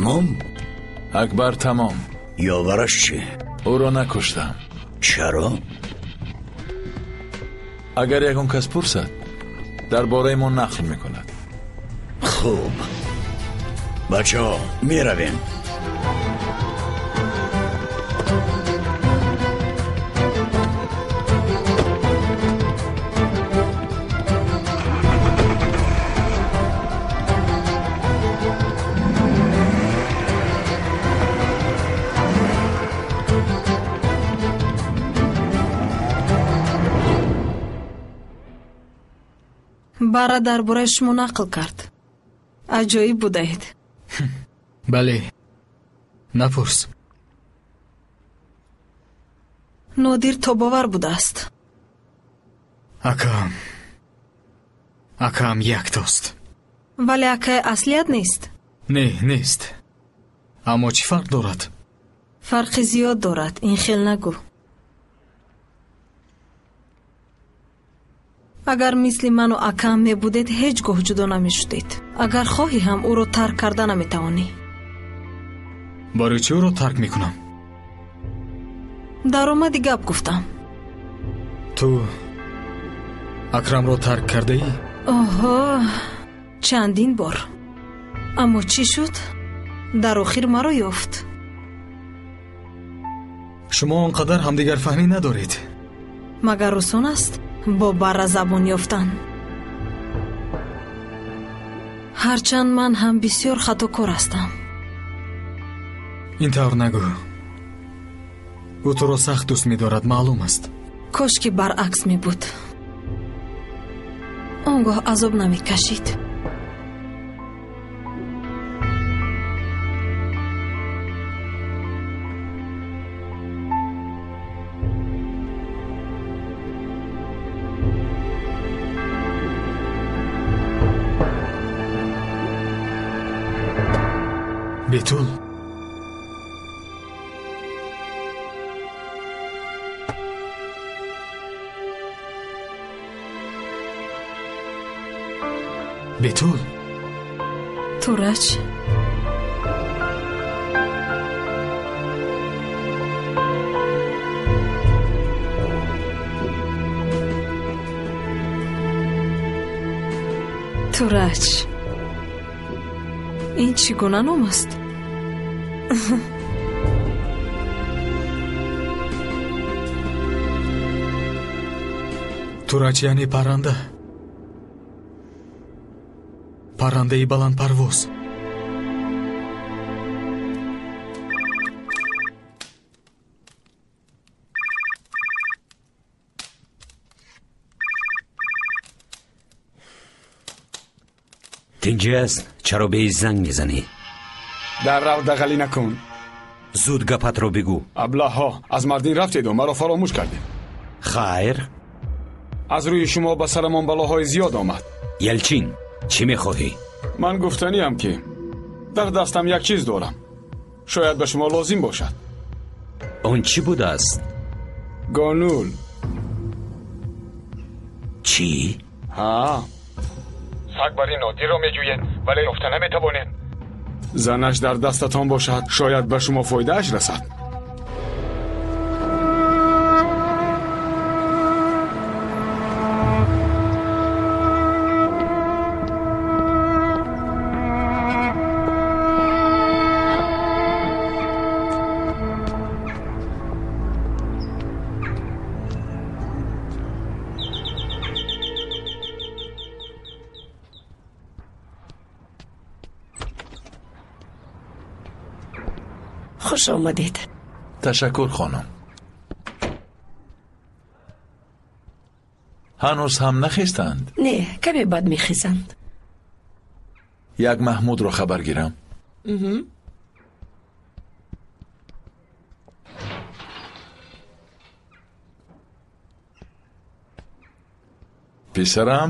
Тамом? Акбар тамом. Ёвараш чӣ? Ӯро накуштам. Чаро? Агар ягон кас пурсад, дар бораи мо нақл мекунад. Хуб. Бачаҳо, меравем. Бара дар бораи шумо нақл кард. Аҷоиб будаед. Бале, напурс. Нодир тобовар будааст. Акам, акам яктост. Вале акаи аслият нест? Не, нест. Аммо чӣ фарқ дорад? Фарқи зиёд дорад, ин хел нагӯ. Агар мисли ману акаам мебудед, ҳеҷ гоҳ ҷудо намешудед. Агар хоҳӣ ҳам ӯро тарк карда наметавонӣ. Барои чӣ ӯро тарк мекунам? Даромади гап гуфтам. Ту Акрамро тарк кардаӣ? Оҳо, чандин бор. Аммо чӣ шуд? Дар охир маро ёфт. Шумо он қадар ҳамдигарфаҳмӣ надоред. Магар осон аст бо барра забон ёфтан? Ҳарчанд ман ҳам бисёр хатокор ҳастам. Ин тавр нагӯ. Ӯ туро сахт дӯст медорад, маълум аст. Кош ки баръакс мебуд. Он гоҳ азоб намекашид. Бетул, Бетул. Турач, Турач, ин чӣ гуна ном аст? Турач яъне парранда. Паррандаи баландпарвоз. Тинҷӣ аст? Чаро беиз занг мезанӣ? Дар рав дағалӣ накун. Зуд гапатро бигӯ. Аблаҳҳо, аз мардин рафтеду маро фаромӯш кардед. Хайр. Аз рӯи шумо ба сарамон балоҳои зиёд омад. Ялчин, чӣ мехоҳӣ? Ман гуфтаниам, ки дар дастам як чиз дорам. Шояд ба шумо лозим бошад. Он чӣ будааст? Гонул. Чӣ? Ҳа. Саг бари Нодирро меҷӯед, вале ёфта наметавонед. Занаш дар дастатон бошад, шояд ба шумо фоидааш расад. Хуш омадед. Ташаккур, хонум. Ҳанӯз ҳам нахестанд? Не, каме баъд мехезанд. Як Маҳмудро хабар гирам. Писарам,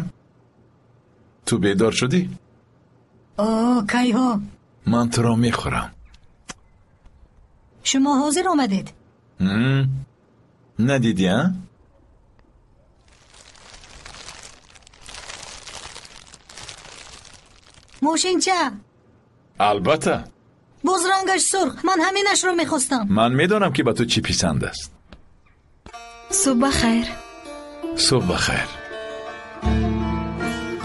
ту бедор шудӣ? О, кайҳо? Ман туро мехӯрам. Шумо ҳозир омадед? Надидӣ, а? Мошинча? Албатта. Боз рангаш сурх. Ман ҳаминашро мехостам. Ман медонам, ки ба ту чӣ писанд аст. Субҳ бахайр. Субҳ бахайр.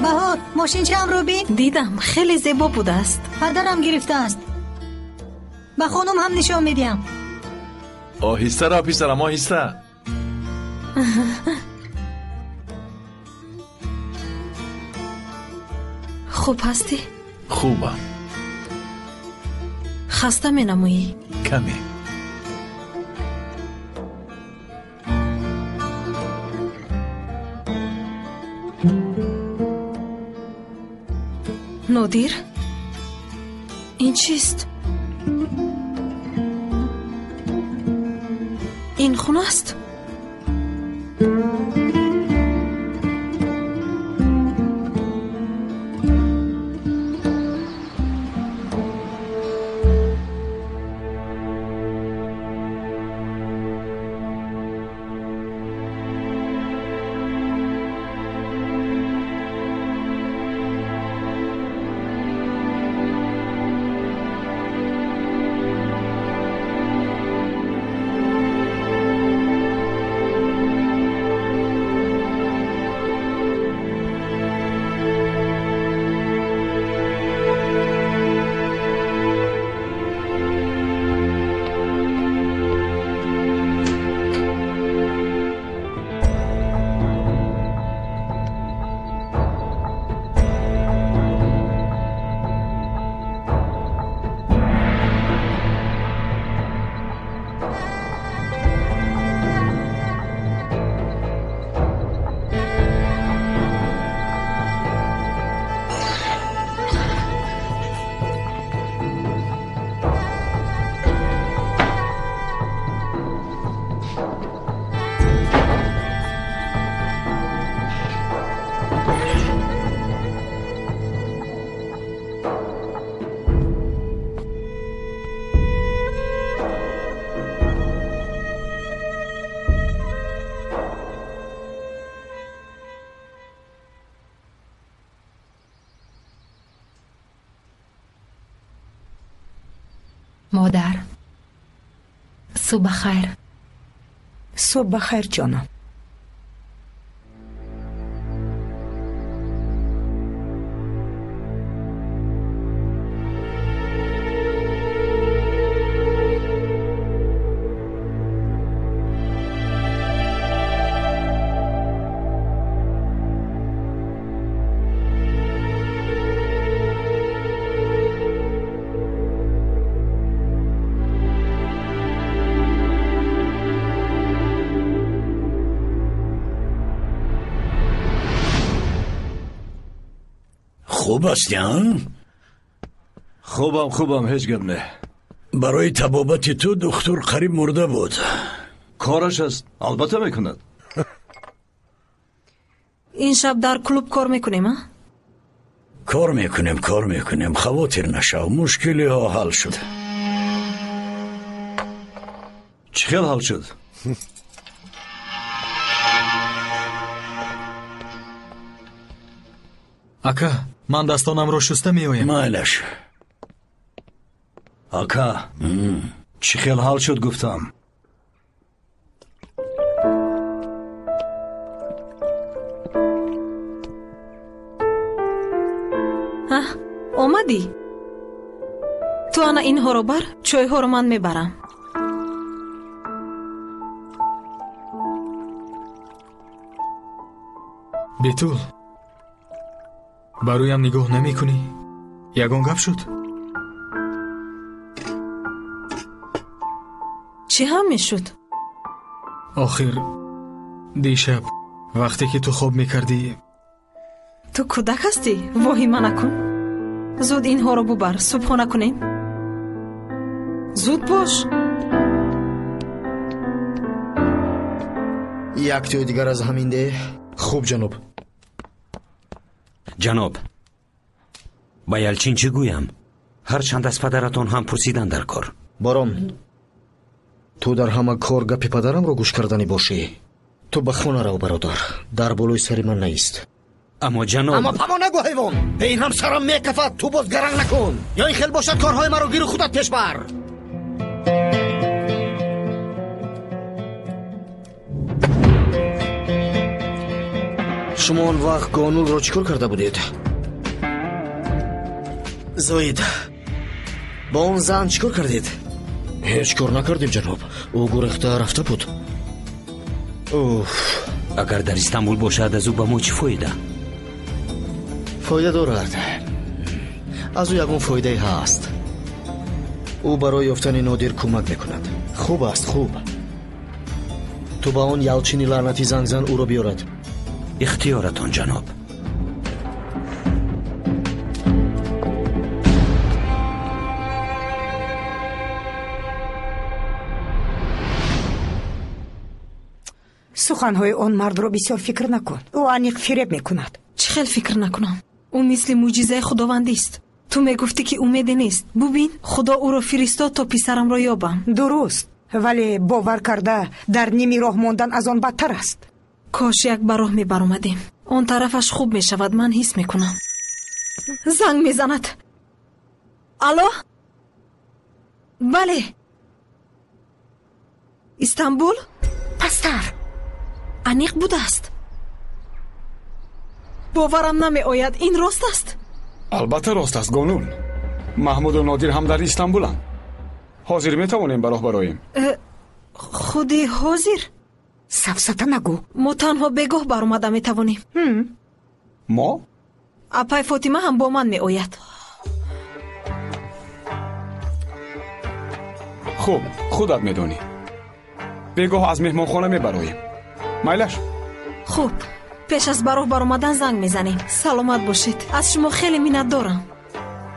Баҳор, мошинчаамро бин. Дидам, хеле зебо будааст. Падарам гирифтааст. Ба хонум ҳам нишон медиҳам. Оҳиста ра, писарам, оҳиста. Хуб ҳастӣ? Хубам. Хаста менамоӣ? Каме. Нодир, ин чист? Ин хун аст? Модар, субҳ бахайр. Субҳ бахайр, ҷонам. Хуб ҳастӣ, а? Хубам, хубам, ҳеҷ гап не. Барои табобати ту духтур қариб мурда буд. Кораш аст, албатта мекунад. Ин шаб дар клуб кор мекунем, а? Кор мекунем, кор мекунем. Хавотир нашав, мушкилиҳо ҳал шуд. Чӣ хел ҳал шуд? Ака, ман дастонамро шуста меоям. Майлаш. Ака, чӣ хел ҳал шуд гуфтам. Омадӣ? Ту ана инҳоро бар, чойҳоро ман мебарам. Бетул, ба рӯям нигоҳ намекунӣ? Ягон гап шуд? Чӣ ҳам мешуд? Охир дишаб вақте ки ту хоб мекардӣ. Ту кӯдак ҳастӣ, воҳима накун. Зуд инҳоро бубар, субҳона кунем. Зуд бош. Як тӯи дигар аз ҳамин деҳ. Хуб, ҷаноб. Ҷаноб, ба Ялчин чӣ гӯям? Ҳарчанд аз падаратон ҳам пурсидан дар кор. Борон, ту дар ҳама кор гапи падарамро гӯш карданӣ бошӣ. Ту ба хона рав, бародар. Дар болои сари ман наист. Аммо ҷаноб, аммо памо нагӯ ҳайвон. Ба ин ҳам сарам мекафад, ту боз гаранг накун. Ё ин хел бошад, корҳои маро гиру худат пеш бар. Шумо он вақт Гонулро чӣ кор карда будед? Зоид, бо он зан чӣ кор кардед? Ҳеҷ кор накардем, ҷаноб. Ӯ гурехта рафта буд. Уф. Агар дар Истанбул бошад, аз ӯ ба мо чӣ фоида? Фоида дорад. Аз ӯ ягон фоидае ҳаст. Ӯ барои ёфтани Нодир кӯмак мекунад. Хуб аст, хуб. Ту ба он Ялчини лаънатӣ занг зан, ӯро биёрад. Ихтиёратон, ҷаноб. Суханҳои он мардро бисёр фикр накун. Ӯ аниқ фиреб мекунад. Чӣ хел фикр накунам? Ӯ мисли мӯъҷизаи худовандист. Ту мегуфтӣ, ки умеде нест. Бубин, Худо ӯро фиристод, то писарамро ёбам. Дуруст, вале бовар карда дар ними роҳ мондан аз он бадтар аст. Кош як ба роҳ мебаромадем. Он тарафаш хуб мешавад, ман ҳис мекунам. Занг мезанад. Алло? Бале. Истанбул? Пастар. Аниқ будааст. Боварам намеояд, ин рост аст? Албатта рост аст, Гонул. Маҳмуду Нодир ҳам дар Истанбуланд. Ҳозир метавонем ба роҳ бароем. Худи ҳозир? Сафсата нагӯ. Мо танҳо бегоҳ баромада метавонем. Мо? Апай Фотима ҳам бо ман меояд. Хуб, худат медонӣ. Бегоҳ аз меҳмонхона мебароем. Майлаш? Хуб, пеш аз ба роҳ баромадан занг мезанем. Саломат бошед. Аз шумо хеле миннатдорам.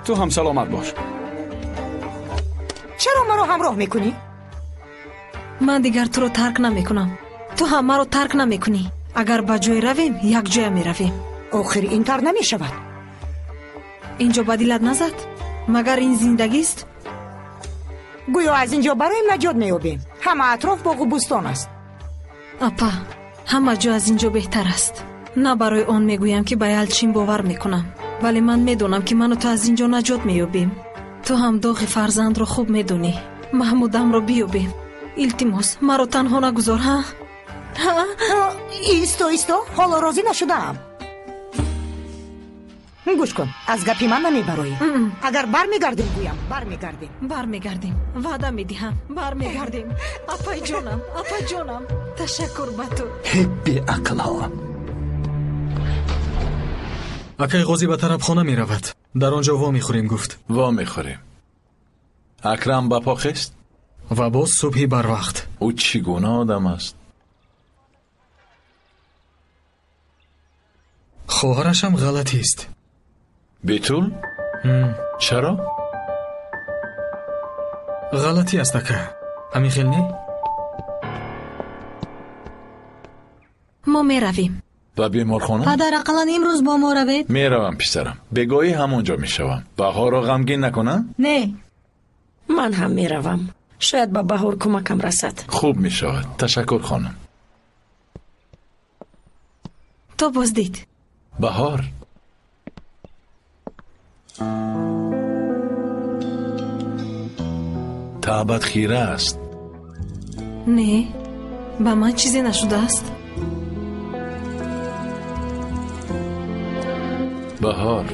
Ту ҳам саломат бош. Чаро маро ҳамроҳ мекунӣ? Ман дигар туро тарк намекунам. Ту ҳам маро тарк намекунӣ. Агар ба ҷое равем, якҷоя меравем. Охир ин тар намешавад. Инҷо ба дилат назад? Магар ин зиндагист? Гӯё аз инҷо бароем наҷот меёбем. Ҳама атроф боғу бӯстон аст. Апа, ҳама ҷо аз инҷо беҳтар аст. На барои он мегӯям, ки ба Ялчин бовар мекунам, вале ман медонам, ки ману ту аз инҷо наҷот меёбем. Ту ҳам доғи фарзандро хуб медонӣ. Маҳмудамро биёбем. Илтимос, маро танҳо нагузор, ҳа? Исто, исто, ҳоло розӣ нашудаам. Гӯш кун, аз гапи ман намебароӣ. Агар бармегардем, гӯям, бармегардем. Бармегардем, ваъда медиҳам, бармегардем. Апай ҷонам, апай ҷонам, ташаккур ба ту. Ҳе беақлҳо. Акай Ғозӣ ба тарабхона меравад. Дар он ҷо во мехӯрем, гуфт. Во мехӯрем. Акрам ба по хест? Ва боз субҳи барвақт. Ӯ чӣ гуна одам аст? Хоҳарашам ғалатист. Бетул? Чаро? Ғалатӣ аст, ака. Ҳамин хел не? Мо меравем. Ба беморхона? Падар, ақаллан имрӯз бо мо равед. Меравам, писарам. Бегоҳӣ ҳамон ҷо мешавам. Баҳорро ғамгин накунам? Не. Ман ҳам меравам. Шояд ба Баҳор кӯмакам расад. Хуб мешавад. Ташаккур, хонум. То боздид. Баҳор. Таъбат хира аст. Не, ба ман чизе нашудааст. Баҳор,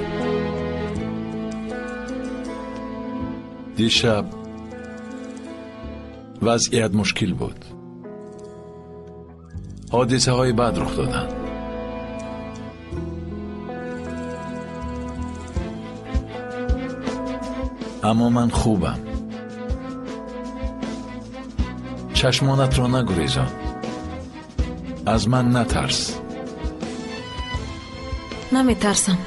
дишаб вазъият мушкил буд. Ҳодисаҳои бад рух доданд. Аммо ман хубам. Чашмонатро нагурезон. Аз ман натарс. Наметарсам,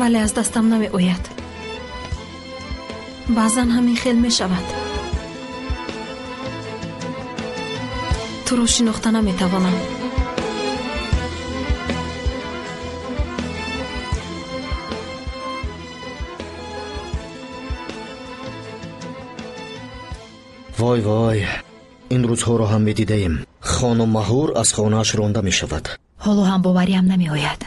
вале аз дастам намеояд. Баъзан ҳамин хел мешавад. Туро шинохта наметавонам. Вой вой, ин рӯзҳоро ҳам медидаем. Хонум Маҳур аз хонааш ронда мешавад. Ҳоло ҳам бовариам намеояд.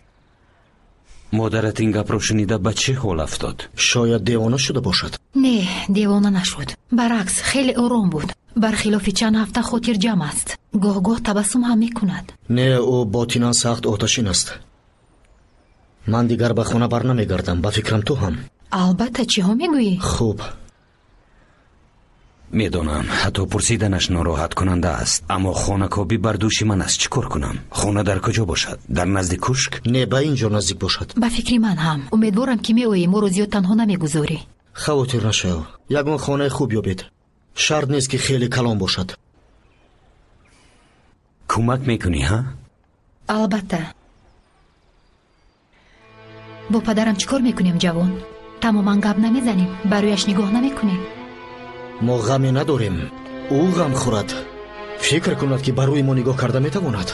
Модарат ин гапро шунида ба чӣ ҳол афтод? Шояд девона шуда бошад. Не, девона нашуд. Баръакс, хеле ором буд. Бархилофи чанд ҳафта хотирҷамъ аст. Гоҳ-гоҳ табассум ҳам мекунад. Не, ӯ ботинан сахт оташин аст. Ман дигар ба хона бар намегардам. Ба фикрам ту ҳам. Албатта, чиҳо мегӯӣ? Хуб. Медонам, ҳатто пурсиданаш нороҳаткунанда аст, аммо хонакобӣ бар дӯши ман аст. Чӣ кор кунам? Хона дар куҷо бошад? Дар назди кушк? Не, ба ин ҷо наздик бошад. Ба фикри ман ҳам. Умедворам, ки меоӣ, моро зиёд танҳо намегузорӣ. Хавотир нашав. Ягон хонаи хуб ёбед. Шарт нест, ки хеле калон бошад. Кӯмак мекунӣ, ҳа? Албатта. Бо падарам чӣ кор мекунем, ҷавон? Тамоман гап намезанем, ба рӯяш нигоҳ намекунем. Мо ғаме надорем. Ӯ ғам хӯрад. Фикр кунад, ки ба рӯи мо нигоҳ карда метавонад.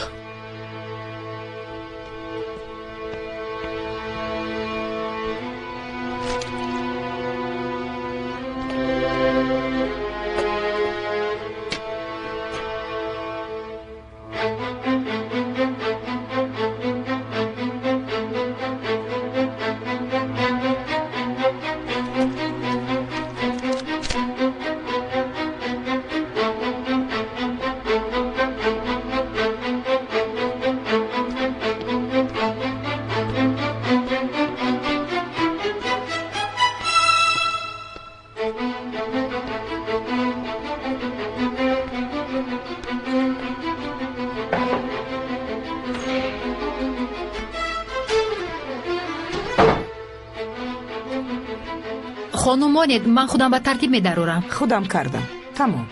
Хонум, монед, ман худам ба тартиб медарорам. Худам кардам. Тамом.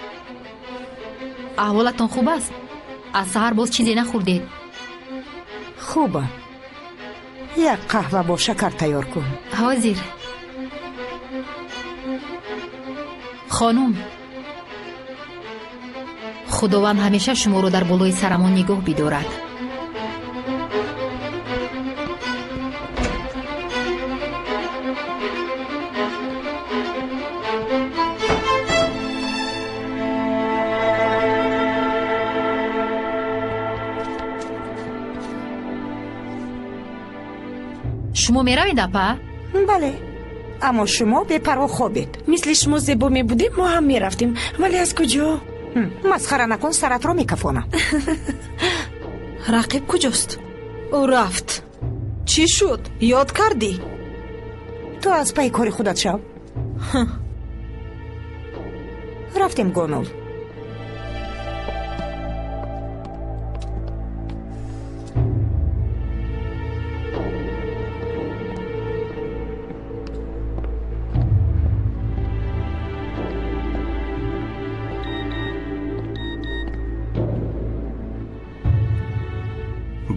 Аҳволатон хуб аст? Аз саҳар боз чизе нахӯрдед? Хубам. Як қаҳва бо шакар тайёр кун. Ҳозир. Хонум, Худованд ҳамеша шуморо дар болои сарамон нигоҳ бидорад. Шумо меравед, апа? Бале, аммо шумо бепарво хобед. Мисли шумо зебо мебудем, мо ҳам мерафтем. Вале аз куҷо? Масхара накун, саратро мекафонам. Рақиб куҷост? Ӯ рафт. Чӣ шуд? Ёд кардӣ? Ту аз пайи кори худат шав. Рафтем, Гонул.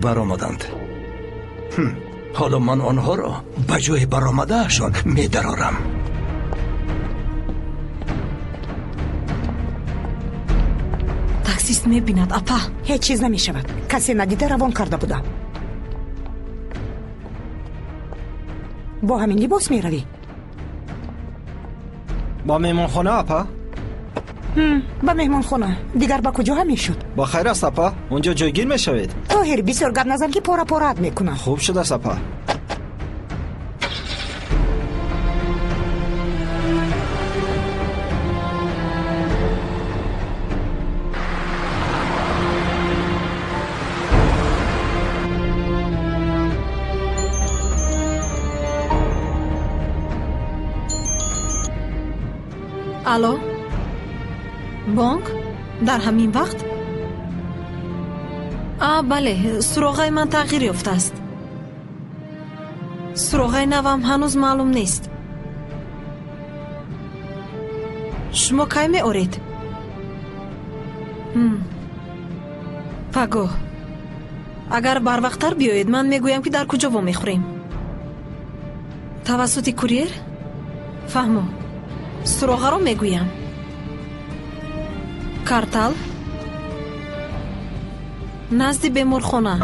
Баромаданд. Ҳоло ман онҳоро ба ҷои баромадаашон медарорам. Таксист мебинад, апа. Ҳеҷ чиз намешавад. Касе надида равон карда будам. Бо ҳамин либос меравӣ? Ба меҳмонхона, апа? Ба меҳмонхона. Дигар ба куҷо ҳам мешуд? Ба хайр аст, апа. Онҷо ҷойгир мешавед. Тоҳир, бисёр гап назан, ки пора пораат мекунам. Хуб шудааст, апа. Алло, бонк? Дар ҳамин вақт? А, бале, суроғаи ман тағйир ёфтааст. Суроғаи навам ҳанӯз маълум нест. Шумо кай меоред? Пагоҳ. Агар барвақттар биёед, ман мегӯям, ки дар куҷо вомехӯрем. Тавассути курьер? Фаҳмо. Суроғаро мегӯям. Картал, назди беморхона.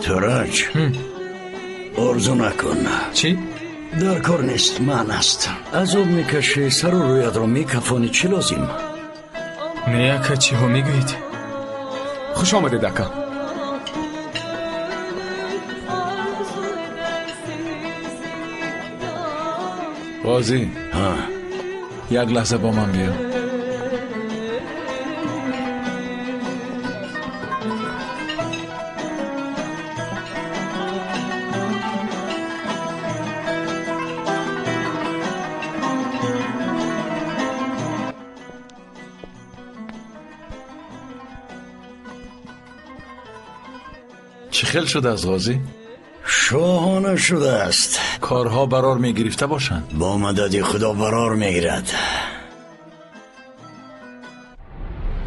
Тураҷ, орзу накун. Чӣ? Дар кор нест, ман аст. Азоб мекашӣ, сару рӯятро мекафонӣ, чӣ лозим? Не, ака, чиҳо мегӯед? Хуш омадед, ака. Ғозӣ, як лаҳза бо ман биё. Чӣ хел шудааст, Ғозӣ? Шоҳона шудааст. Корҳо барор мегирифта бошанд? Бо мадади Худо барор мегирад.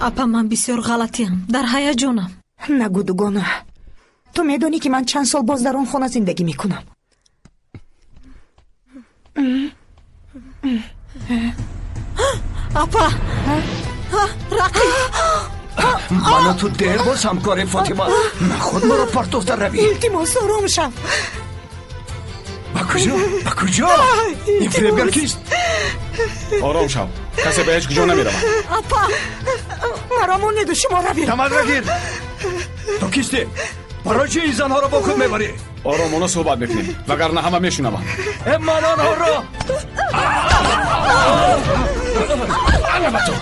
Апа, ман бисёр ғалатиам, дар ҳаяҷонам. Нагӯ, дугона. Ту медонӣ, ки ман чанд сол боз дар он хона зиндагӣ мекунам. Апа, рақиб! Ману ту дер боз ҳамкорем, Фотима. Наход маро партофта равӣ. Илтимос, ором шав. Ба куҷо? Ба куҷо? Ин фиребгар кист? Ором шав, касе ба ҳеҷ куҷо намеравад. Апа, маро монеду шумо равед. Тамадра гир. Ту кистӣ? Барои чӣ ин занҳоро бо худ мебарӣ? Оромона суҳбат мекунем, вагарна ҳама мешунаванд. Э, ман онҳоро Ана ба ту!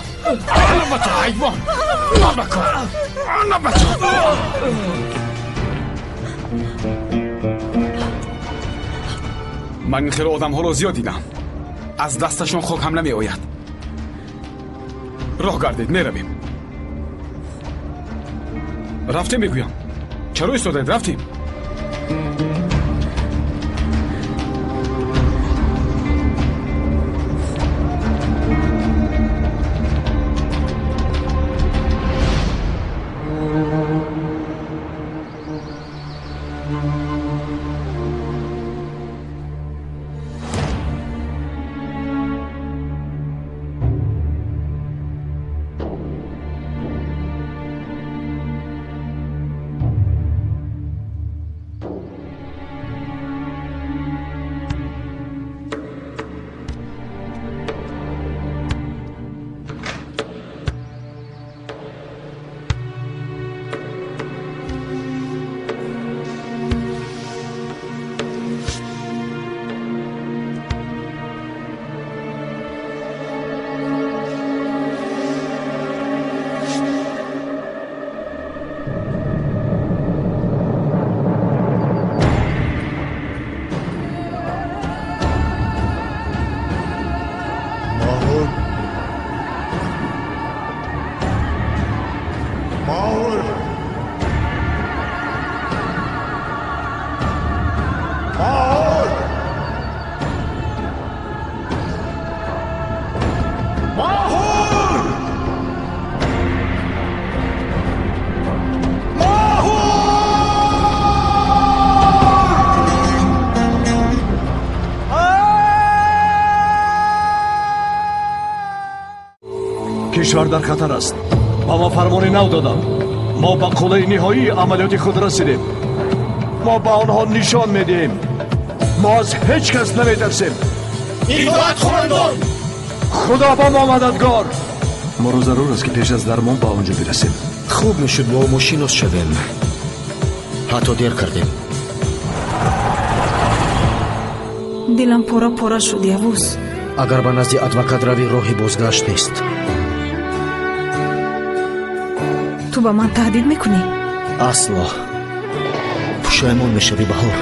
Ана ба ту, ҳайвон! Нобакор! Ана ба ту! Ман ин хеле одамҳоро зиёд дидам. Аз дасташон хок ҳам намеояд. Роҳ гардед, меравем. Рафтем, мегӯям. Чаро истодаед? Рафтем. Кишвар дар хатар аст. Ба мо фармони нав доданд. Мо ба қуллаи ниҳоии амалиёти худ расидем. Мо ба онҳо нишон медиҳем. Мо аз ҳеҷ кас наметарсем. Итоат, хонандон! Худо ба мо мададгор. Моро зарур аст, ки пеш аз дармон ба он ҷо бирасем. Хуб мешуд бо мо шинос шавем. Ҳатто дер кардем. Дилам пора пора шуд, Явуз. Агар ба назди адвокат равӣ, роҳи бозгашт нест. Ту ба ман таҳдид мекунӣ? Асло. Пушаймон мешавӣ, Баҳор.